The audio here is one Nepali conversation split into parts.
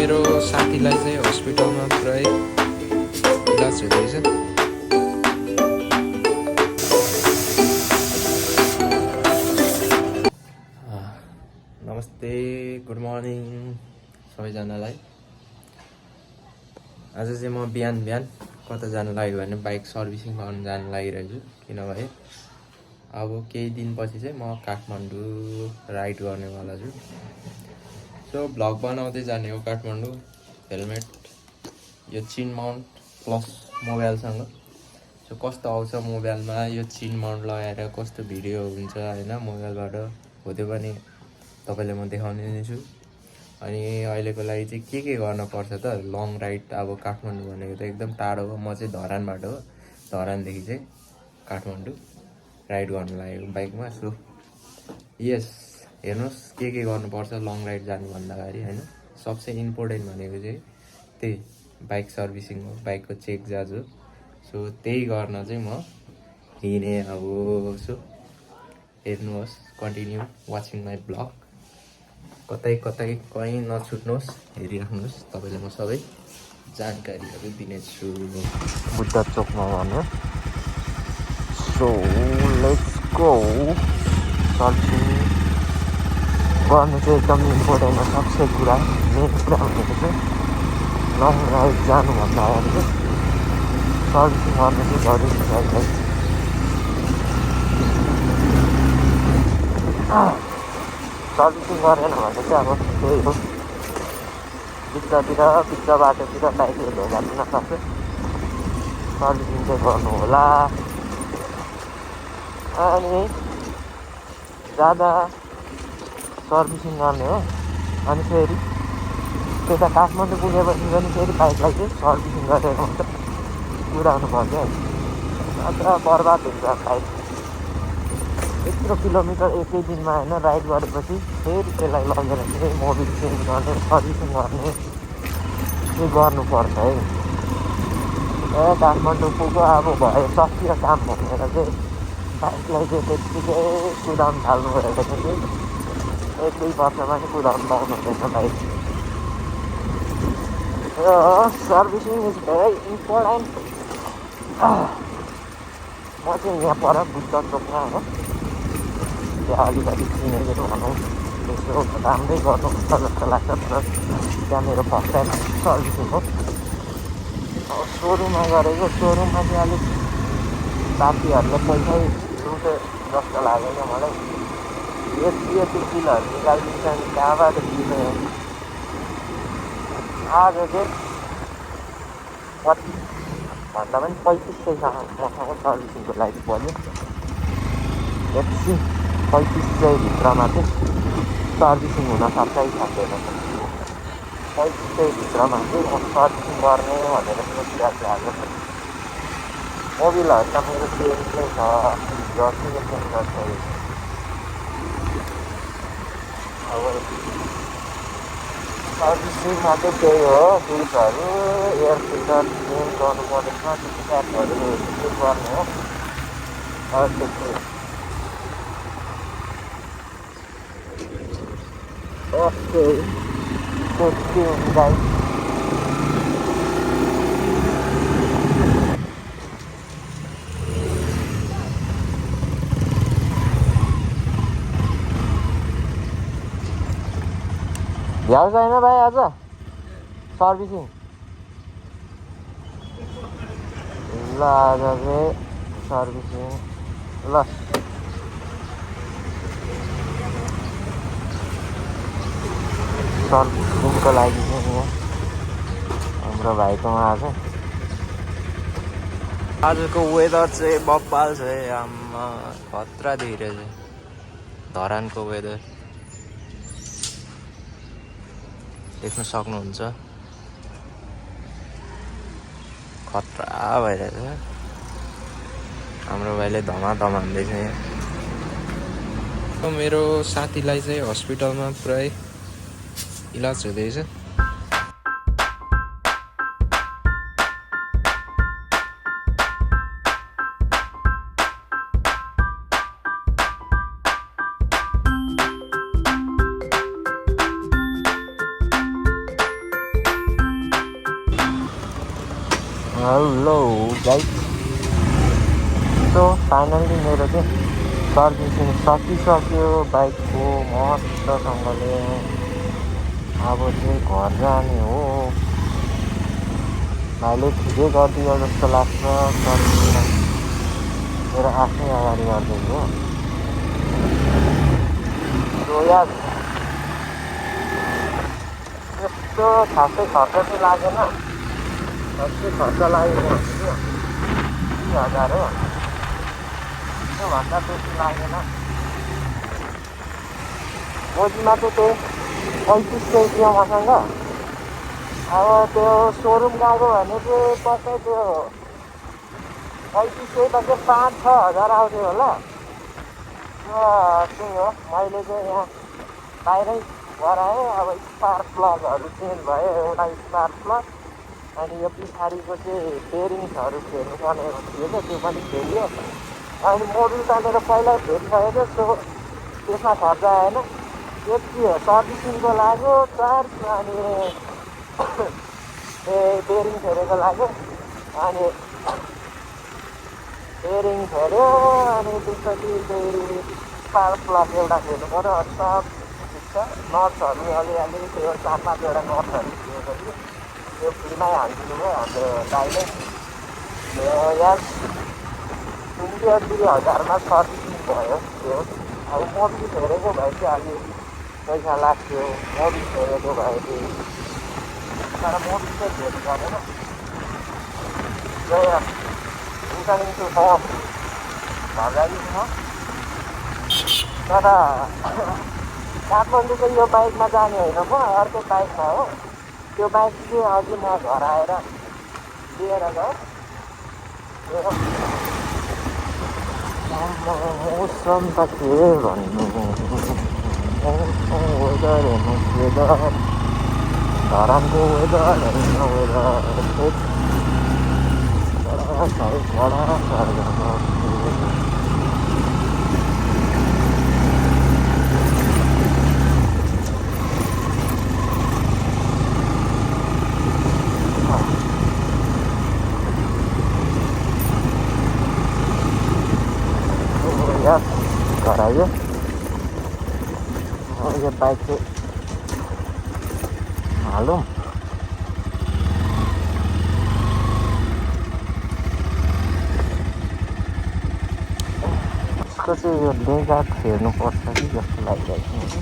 मेरो साथीलाई चाहिँ हस्पिटलमा पुरै इलाज हुँदैछ। नमस्ते, गुड मर्निङ सबैजनालाई। आज चाहिँ म बिहान कता जानु लाग्यो भने बाइक सर्भिसिङ गर्न जानु लागिरहेछु। किनभने अब केही दिनपछि चाहिँ म काठमाडौँ राइड गर्नेवाला छु। सो भ्लग बनाउँदै जाने हो काठमाडौँ। हेलमेट यो चिन माउन्ट प्लस मोबाइलसँग। सो कस्तो आउँछ मोबाइलमा यो चिन माउन्ट लगाएर कस्तो भिडियो हुन्छ होइन, मोबाइलबाट हो त्यो पनि तपाईँलाई म देखाउने नै छु। अनि अहिलेको लागि चाहिँ के गर्नुपर्छ त लङ राइड। अब काठमाडौँ भनेको त एकदम टाढो हो। म चाहिँ धरानबाट हो, धरानदेखि चाहिँ काठमाडौँ राइड गर्नु लागेको बाइकमा। सो यस हेर्नुहोस् के गर्नुपर्छ लङ राइड जानुभन्दा अगाडि होइन। सबसे इम्पोर्टेन्ट भनेको चाहिँ त्यही बाइक सर्भिसिङ हो, बाइकको चेक जाज हो। सो त्यही गर्न चाहिँ म हिँडेँ अब। सो हेर्नुहोस्, कन्टिन्यू वाचिङ माई ब्लग। कतै कहीँ नछुट्नुहोस्, हेरिराख्नुहोस्। तपाईँलाई म सबै जानकारीहरू दिनेछु बुद्ध चोकमा भन्यो। So let's go. सर्चिङ गर्नु चाहिँ एकदम इम्पोर्टेन्ट हो। सबसे कुरा मेन कुरा भनेको चाहिँ लङ राइड जानुभन्दा अगाडि चाहिँ सर्भिसिङ गर्नु चाहिँ जरुरी छ। सर्भिसिङ गरेन भने चाहिँ अब त्यही हो, बिच बाटोतिर बाइकले ढोका दिन सक्छ। सर्भिसिङ चाहिँ गर्नु होला। अनि जाँदा सर्भिसिङ गर्ने हो। अनि फेरि त्यता काठमाडौँ पुगेपछि पनि फेरि बाइकलाई चाहिँ सर्भिसिङ गरेर मात्र कुदाउनु पर्छ। अन्त बर्बाद हुन्छ बाइक। यत्रो किलोमिटर एकै दिनमा होइन राइड गरेपछि फेरि त्यसलाई लगेर चाहिँ मोबिल चेन्ज गर्ने, सर्भिसिङ गर्ने चाहिँ गर्नुपर्छ है। काठमाडौँ पुग्यो अब भयो सकियो काम भनेर चाहिँ बाइकलाई चाहिँ त्यत्तिकै कुदाउनु थाल्नु रहेछ चाहिँ 1-2 वर्षमा चाहिँ कुदाउनु पाउनु हुँदैन bike. Servicing is very important. म चाहिँ यहाँ पर बुद्ध चोकमा हो, त्यहाँ अलिकति चिनेको भनौँ त्यसो राम्रै गर्नुहुन्छ जस्तो लाग्छ। तर त्यहाँ मेरो फर्स्ट टाइम सर्भिसिङ हो। सोरुममा गरेको, सोरुममा चाहिँ अलिक साथीहरूले पैसै लुटे जस्तो लागेन मलाई। यति बिलहरू निकालिदिन्छ नि कहाँबाट दिने। आज चाहिँ कति भन्दा पनि 3500 मसँग सर्भिसिङको लागि पर्यो। एकछिन 3500 भित्रमा चाहिँ सर्भिसिङ हुनसक्छ कि सक्दैन। 3500 भित्रमा चाहिँ म सर्भिसिङ गर्ने भनेर सोचिरहेको छु। आज मोबिलहरू त मेरो चेन्ज नै छ, गर्छु यो चेन्ज गर्छु। अब सर्भिसिङमा चाहिँ त्यही हो, बिल्सहरू एयर फिल्टर चेन्ज गर्नु पर्दैन, ट्यापहरू चेक गर्ने हो। त्यस्तै ओके त्यस्तै हुन्छ। भ्याउ छैन भाइ आज सर्भिसिङ? ल आज चाहिँ सर्भिसिङ। ल सर्भिसिङको लागि चाहिँ यहाँ हाम्रो भाइकोमा आजको वेदर चाहिँ बब्बाल छ है। आमा खतरा देखिरहेछ धरानको वेदर, देख्न सक्नुहुन्छ। खतरा भइरहेछ। हाम्रो भाइले धमाधमाउँदैछ यहाँ। मेरो साथीलाई चाहिँ हस्पिटलमा पुरै इलाज हुँदैछ। हेलो गाइस, सो फाइनल्ली मेरो चाहिँ सर्भिसिङ सकिसक्यो बाइकको मस्तसँगले। अब चाहिँ घर जाने हो। भाइले ठिकै गरिदियो जस्तो लाग्छ। सर्भिसिङ मेरो आफ्नै अगाडि गर्दैछु हो। सो यार त्यस्तो खासै खर्च चाहिँ लागेन। कति खर्च लागेको भन्छु 20,000 हो। त्योभन्दा बेसी लागेन। गोजीमा चाहिँ त्यही 35,000 थियो मसँग। अब त्यो सोरुम गएको भने चाहिँ पक्कै त्यो 35,000 त चाहिँ 5-6 हजार आउँथ्यो होला। त्यही हो, मैले चाहिँ यहाँ बाहिरै गराएँ। अब स्पार्क प्लगहरू चेन्ज भयो, एउटा स्पार्क प्लग। अनि यो पछाडिको चाहिँ बेरिङ्सहरू फेर्नु पर्ने थियो क्या, त्यो पनि फेरियो। अनि मोडल त मेरो पहिल्यै फेरिसकेको थियो, सो त्यसमा खर्च आएन। यति हो सर्भिसिङको लाग्यो चार्ज। अनि बेरिङ फेरेको लाग्यो। अनि बेरिङ फेर्यो, अनि त्यसपछि चाहिँ स्पार्क प्लग एउटा फेर्नु पऱ्यो। सब ठिक छ। नट्सहरू अलिअलि त्यो 4-5वटा नट्सहरू दिएको थियो, त्यो फ्रीमै हालिदिनु भयो हाम्रो दाइले। यार 20,000मा सर्भिसिङ भयो त्यो। अब मोबिल फेरेको भए चाहिँ अलि पैसा लाग्थ्यो, मोबिल फेरेको भए चाहिँ। तर मोबिल चाहिँ फेर्नु पर्दैन। रिटर्निङ टु होम घर जाँदैछु म। तर काठमाडौँको यो बाइकमा जाने होइन, म अर्कै बाइकमा हो। त्यो बाइक चाहिँ अघि म घर आएर लिएर गएँ। मौसम त के भन्नु, वेदर हेर्नु, वेदर धरानको वेदर हेर्नु, वेदर घर आयो। यो बाइक चाहिँ हालौँ। यसको चाहिँ यो लेगाट फेर्नुपर्छ कि जस्तो लागिरहेको छ।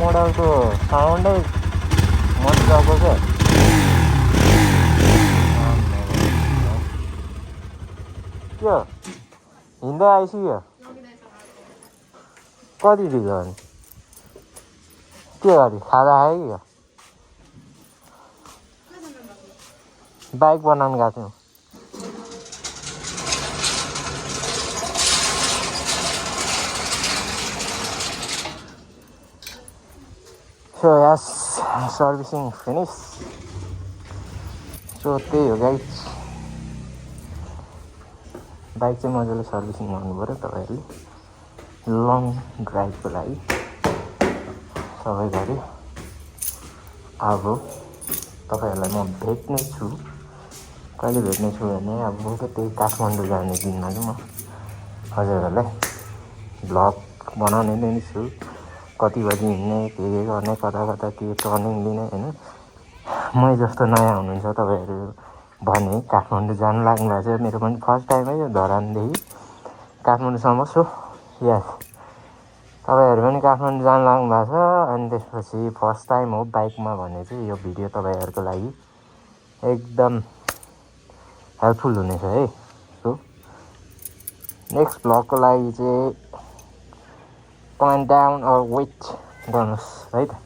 मोडलको साउन्डै मजाको क्या। के हिँड्दै आइसक्यो? कति दिन्छ भने के गरी खाजा खायो कि बाइक बनाउनु गएको थियौँ। So yes, servicing finish. So त्यही हो गाइस, बाइक चाहिँ मजाले सर्भिसिङ गर्नु पऱ्यो तपाईँहरूले लङ ड्राइभको लागि सबै गरी। अब तपाईँहरूलाई म भेट्ने छु। कहिले भेट्ने छु भने अब त्यही काठमाडौँ जाने दिनमा चाहिँ म हजुरहरूलाई भ्लग बनाउने नै छु। कति बजी हिँड्ने, के गर्ने, कता कता के टर्निङ लिने होइन। मै जस्तो नयाँ हुनुहुन्छ तपाईँहरू भने काठमाडौँ जानु लाग्नु भएको छ, मेरो पनि फर्स्ट टाइम है यो धरानदेखि काठमाडौँसम्म। सो यस, तपाईँहरू पनि काठमाडौँ जानु लाग्नु भएको छ अनि त्यसपछि फर्स्ट टाइम हो बाइकमा भने चाहिँ यो भिडियो तपाईँहरूको लागि एकदम हेल्पफुल हुनेछ है। सो नेक्स्ट भ्लगको लागि चाहिँ कमेन्ट डाउन अर वेट गर्नुहोस् है त।